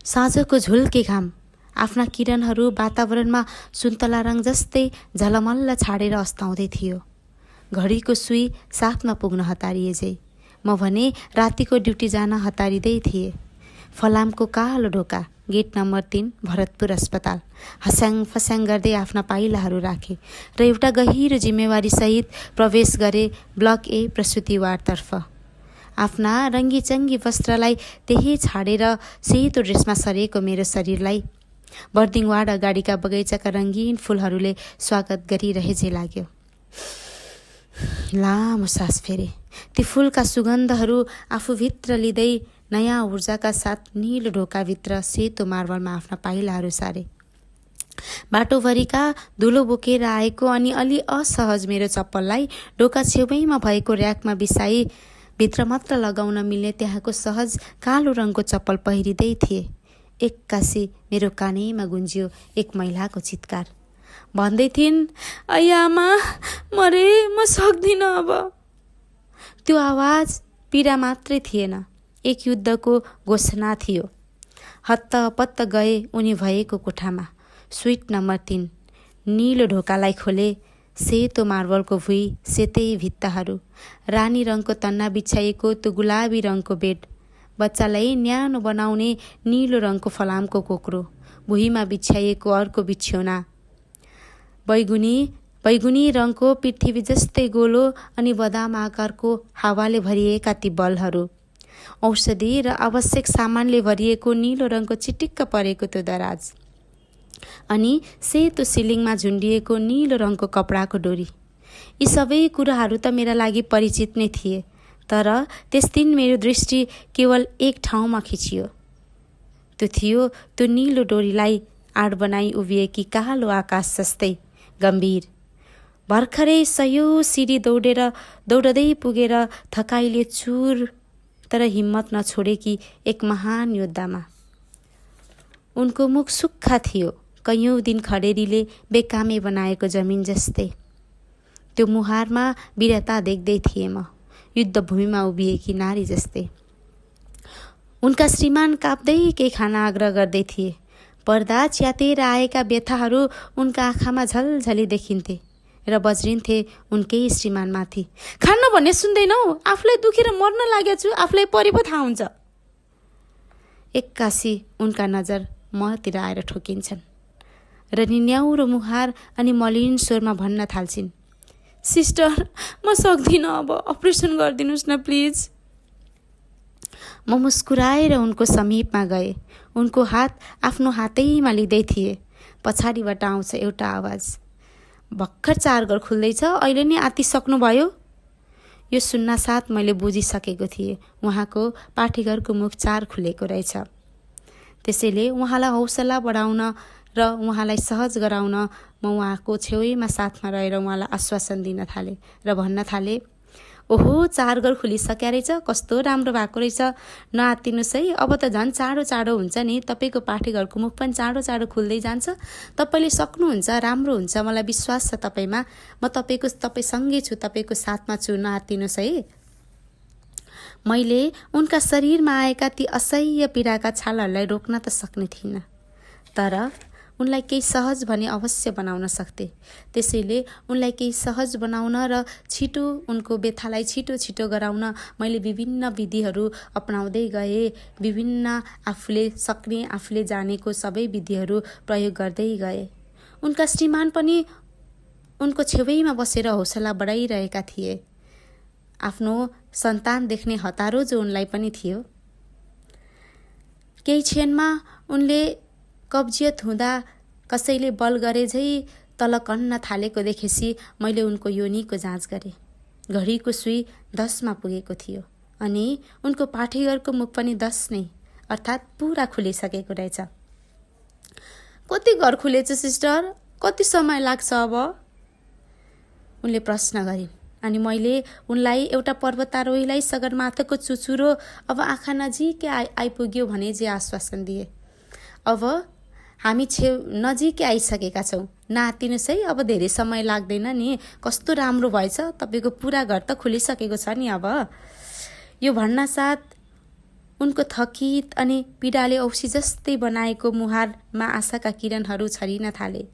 साँझको झुल्के घाम आफ्ना किरणहरू वातावरणमा सुन्तला रङ जस्तै झलमल्ल छाडेर अस्ताउँदै थियो। घडीको सुई 7मा पुग्न हतारिएझै म भने रातिको ड्युटी जान हतारिँदै थिएँ। फलामको कालो ढोका, गेट नम्बर 3 भरतपुर अस्पताल हस्याङ फस्याङ गर्दै आफ्ना पाइलाहरू राखे र एउटा गहिरो जिम्मेवारीसहित प्रवेश गरे ब्लक ए प्रसुति वार्डतर्फ। आफ्ना रङ्गीचङ्गी वस्त्रलाई त्यही छाडेर सेतो ड्रेसमा सरेको मेरो शरीरलाई बर्दिङ वार्ड अगाडिका बगैँचाका रङ्गीन फुलहरूले स्वागत गरिरहेझै लाग्यो। लामो सास फेरे। ती फुलका सुगन्धहरू आफूभित्र लिँदै नयाँ ऊर्जाका साथ निलो ढोकाभित्र सेतो मार्बलमा आफ्ना पाइलाहरू सारे। बाटोभरिका धुलो बोकेर आएको अनि अलि असहज मेरो चप्पललाई ढोका छेउैमा भएको र्याकमा बिसाई भित्र मात्र लगाउन मिल्ने त्यहाँको सहज कालो रङको चप्पल पहिरिँदै थिए। एक्कासी मेरो कानैमा गुन्जियो एक महिलाको चित्कार। भन्दै थिइन्, आमा मरे, म सक्दिनँ अब। त्यो आवाज पीडा मात्रै थिएन, एक युद्धको घोषणा थियो। हत्तपत्त गए उनी भएको कोठामा। स्विट नम्बर 3 निलो ढोकालाई खोले। सेतो मार्बलको भुइँ, सेतै भित्ताहरू, रानी रङको तन्ना बिछाइएको त्यो गुलाबी रङको बेड, बच्चालाई न्यानो बनाउने निलो रङको फलामको कोक्रो, भुइँमा बिछाइएको अर्को बिछ्यौना, बैगुनी रङको पृथ्वी जस्तै गोलो अनि बदाम आकारको हावाले भरिएका ती बलहरू, औषधि र आवश्यक सामानले भरिएको निलो रङको चिटिक्क परेको त्यो दराज, अनि सेतो सिलिङमा झुन्डिएको निलो रङको कपडाको डोरी। यी सबै कुराहरू त मेरा लागि परिचित नै थिए, तर त्यस दिन मेरो दृष्टि केवल एक ठाउँमा खिचियो। त्यो थियो त्यो निलो डोरीलाई आड बनाई उभिएकी कालो आकाश जस्तै गम्भीर। भर्खरै सयौं सिडी दौडदै पुगेर थकाइले चुर तर हिम्मत नछोडेकी एक महान योद्धामा। उनको मुख सुक्खा थियो, कैयौं दिन खडेरीले बेकामे बनाएको जमिन जस्तै। त्यो मुहारमा वीरता देख्दै थिएँ म, युद्धभूमिमा उभिएकी नारी जस्तै। उनका श्रीमान काप्दै केही खान आग्रह गर्दै थिए। पर्दा च्यातेर आएका व्यथाहरू उनका आँखामा झलझली देखिन्थे र बज्रिन्थे उनकै श्रीमानमाथि। खान्न भन्ने सुन्दैनौ? आफूलाई दुखेर मर्न लागेको छु, आफूलाई परि पो थाहा हुन्छ। एक्कासी उनका नजर मतिर आएर ठोकिन्छन् र निन्याउरो मुहार अनि मलिन स्वरमा भन्न थाल्छिन्, सिस्टर म सक्दिनँ, अब अपरेसन गरिदिनुहोस् न प्लिज। म मुस्कुराएर उनको समीपमा गए। उनको हात आफ्नो हातैमा लिँदै थिए। पछाडिबाट आउँछ एउटा आवाज, भर्खर 4 घर खुल्दैछ, अहिले नै आतिसक्नुभयो। यो सुन्नासाथ मैले बुझिसकेको थिएँ उहाँको पाठीघरको मुख 4 खुलेको रहेछ। त्यसैले उहाँलाई हौसला बढाउन र उहाँलाई सहज गराउन म उहाँको छेउैमा साथमा रहेर उहाँलाई आश्वासन दिन थालेँ र भन्न थालेँ, ओहो 4 घर खुलिसक्या रहेछ, कस्तो राम्रो भएको रहेछ, नआत्तिनुहोस् है, अब त झन् चाँडो चाँडो हुन्छ नि, तपाईँको पाठीघरको मुख पनि चाँडो चाँडो खुल्दै जान्छ, तपाईँले सक्नुहुन्छ, राम्रो हुन्छ, मलाई विश्वास छ तपाईँमा, म तपाईँसँगै छु, तपाईँको साथमा छु, नआत्तिनुहोस् है। मैले उनका शरीरमा आएका ती असह्य पीडाका छालहरूलाई रोक्न त सक्ने थिइनँ, तर उनलाई केही सहज भने अवश्य बनाउन सक्थे। त्यसैले उनलाई केही सहज बनाउन र छिटो उनको व्यथालाई छिटो छिटो गराउन मैले विभिन्न विधिहरू अपनाउँदै गए। विभिन्न आफूले सक्ने, आफूले जानेको सबै विधिहरू प्रयोग गर्दै गए। उनका श्रीमान पनि उनको छेउैमा बसेर हौसला बढाइरहेका थिए। आफ्नो सन्तान देख्ने हतारो जो उनलाई पनि थियो। केही क्षणमा उनले कब्जियत हुँदा कसैले बल गरे झै तल कन्न थालेको देखेपछि मैले उनको योनिको जाँच गरेँ। घडीको सुई 10मा पुगेको थियो अनि उनको पाठीघरको मुख पनि 10 नै, अर्थात् पुरा खुलिसकेको रहेछ। कति घर खुलेछ सिस्टर? कति समय लाग्छ अब? उनले प्रश्न गरिन् अनि मैले उनलाई एउटा पर्वतारोहीलाई सगरमाथाको चुचुरो अब आँखा नजिकै आइपुग्यो भने जे आश्वासन दिए। अब हामी नजिकै आइसकेका छौँ, नआत्तिनुहोस् है, अब धेरै समय लाग्दैन नि, कस्तो राम्रो भएछ, तपाईँको पुरा घर त खुलिसकेको छ नि अब। यो भन्नासाथ उनको थकित अनि पीडाले औँसी जस्तै बनाएको मुहारमा आशाका किरणहरू छरिन थाले।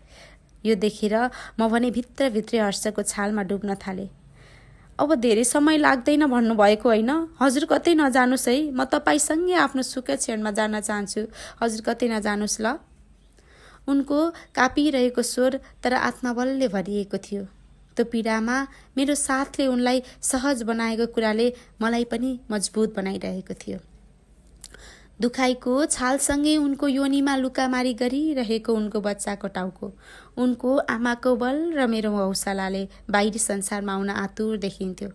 यो देखेर म भने भित्रभित्रै हर्षको छालमा डुब्न थाले। अब धेरै समय लाग्दैन भन्नुभएको होइन? हजुर कतै नजानुस् है, म तपाईँसँगै आफ्नो सुख क्षणमा जान चाहन्छु। हजुर कतै नजानुस् ल। उनको कापिरहेको स्वर तर आत्मबलले भरिएको थियो। त्यो पीडामा मेरो साथले उनलाई सहज बनाएको कुराले मलाई पनि मजबुत बनाइरहेको थियो। दुखाइको छालसँगै उनको योनिमा लुकामारी गरिरहेको उनको बच्चाको टाउको, उनको आमाको बल र मेरो हौसलाले बाहिरी संसारमा आउन आतुर देखिन्थ्यो।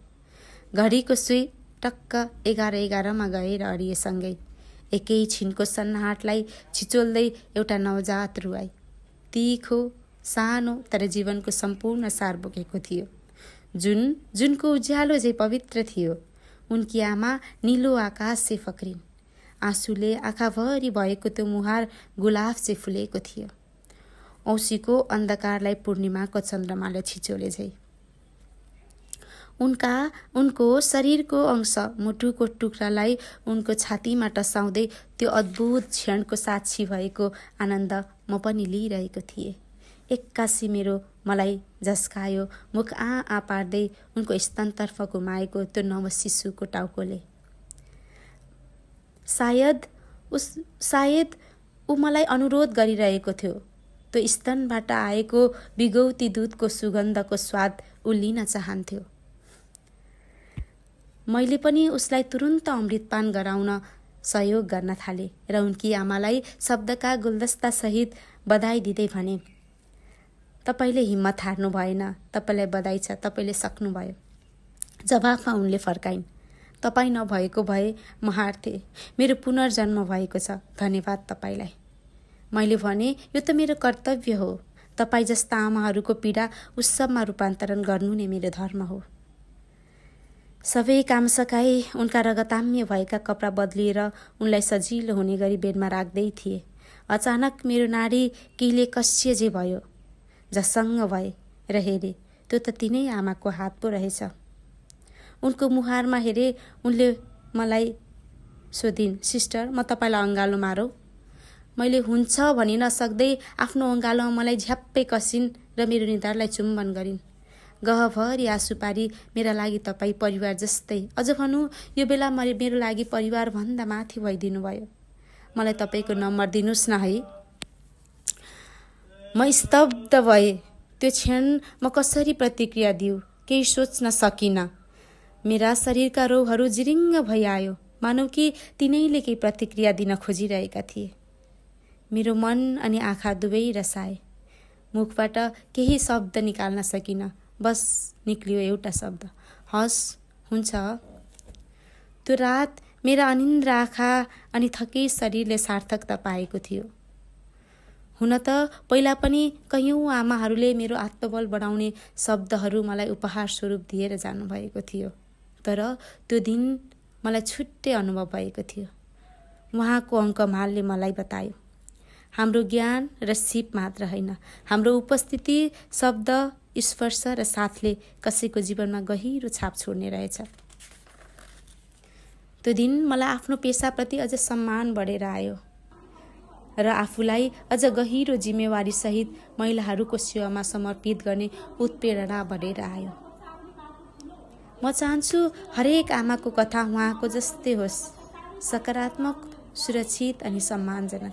घडीको सुई टक्क 11:11 गएर अडिएसँगै एकै छिनको सन्नाहाटलाई छिचोल्दै एउटा नवजात रुवाई, तीखो सानो तर जीवनको सम्पूर्ण सार बोकेको थियो, जुनको उज्यालो चाहिँ पवित्र थियो। उनकी आमा निलो आकाश से फक्रिन्, आँसुले आँखाभरि भएको त्यो मुहार गुलाब से फुलेको थियो, औँसीको अन्धकारलाई पूर्णिमाको चन्द्रमाले छिचोले झै। उनको शरीरको अंश मुटुको टुक्रालाई उनको छातीमा टसाउँदै त्यो अद्भुत क्षणको साक्षी भएको आनन्द म पनि लिइरहेको थिएँ। एक्कासी मलाई झस्कायो मुख आ पार्दै उनको स्तनतर्फ घुमाएको त्यो नव शिशुको टाउकोले। सायद ऊ मलाई अनुरोध गरिरहेको थियो। त्यो स्तनबाट आएको बिगौती दुधको सुगन्धको स्वाद ऊ लिन चाहन्थ्यो। मैले पनि उसलाई तुरुन्त अमृतपान गराउन सहयोग गर्न थालेँ र उनकी आमालाई शब्दका गुलदस्ता सहित बधाई दिँदै भने, तपाईले हिम्मत हार्नु भएन, तपाईलाई बधाई छ, तपाईले सक्नुभयो। जवाफमा उनले फर्काइन्, तपाईँ नभएको भए म हार्थे, मेरो पुनर्जन्म भएको छ, धन्यवाद तपाईलाई। मैले भने, यो त मेरो कर्तव्य हो, तपाईँ जस्ता आमाहरूको पीडा उत्सवमा रूपान्तरण गर्नु नै मेरो धर्म हो। सबै काम सकाई उनका रगताम्य भएका कपडा बदलिएर उनलाई सजिलो हुने गरी बेडमा राख्दै थिए। अचानक मेरो नाडी केहीले कस्य जे भयो, झसङ्ग भए र हेरे, त्यो त तिनै आमाको हात पो रहेछ। उनको मुहारमा हेरे उनले मलाई सोधिन्, सिस्टर म तपाईँलाई अँगालो मारौ? मैले हुन्छ भनि नसक्दै आफ्नो अँगालोमा मलाई झ्याप्पै कसिन् र मेरो निधारलाई चुम्बन गरिन्। गहभरि आँसु पारी मेरा लागि तपाईँ परिवार जस्तै, अझ भनौँ यो बेला मेरो लागि परिवार भन्दा माथि भइदिनु भयो। मलाई तपाईँको नम्बर दिनुस् न है। म स्तब्ध भए। त्यो क्षण म कसरी प्रतिक्रिया दिउँ केही सोच्न सकिनँ। मेरा शरीरका रौँहरू जिरिङ्ग भइआयो, मानौ कि तिनैले केही प्रतिक्रिया दिन खोजिरहेका थिए। मेरो मन अनि आँखा दुवै रसाए। मुखबाट केही शब्द निकाल्न सकिनँ, बस निक्लियो एउटा शब्द, हस् हुन्छ। त्यो रात मेरा अनिन्द्र आँखा अनि थकै शरीरले सार्थकता पाएको थियो। हुन त पहिला पनि कयौं आमाहरूले मेरो आत्मबल बढाउने शब्दहरू मलाई उपहार स्वरूप दिएर जानुभएको थियो, तर त्यो दिन मलाई छुट्टै अनुभव भएको थियो। उहाँको अङ्कमालले मलाई बतायो, हाम्रो ज्ञान र सिप मात्र होइन, हाम्रो उपस्थिति, शब्द, स्पर्श र साथले कसैको जीवनमा गहिरो छाप छोड्ने रहेछ। त्यो दिन मलाई आफ्नो पेसाप्रति अझ सम्मान बढेर आयो र आफूलाई अझ गहिरो जिम्मेवारी सहित महिलाहरूको सेवामा समर्पित गर्ने उत्प्रेरणा बढेर आयो। म चाहन्छु हरेक आमाको कथा उहाँको जस्तै होस्, सकारात्मक, सुरक्षित अनि सम्मानजनक।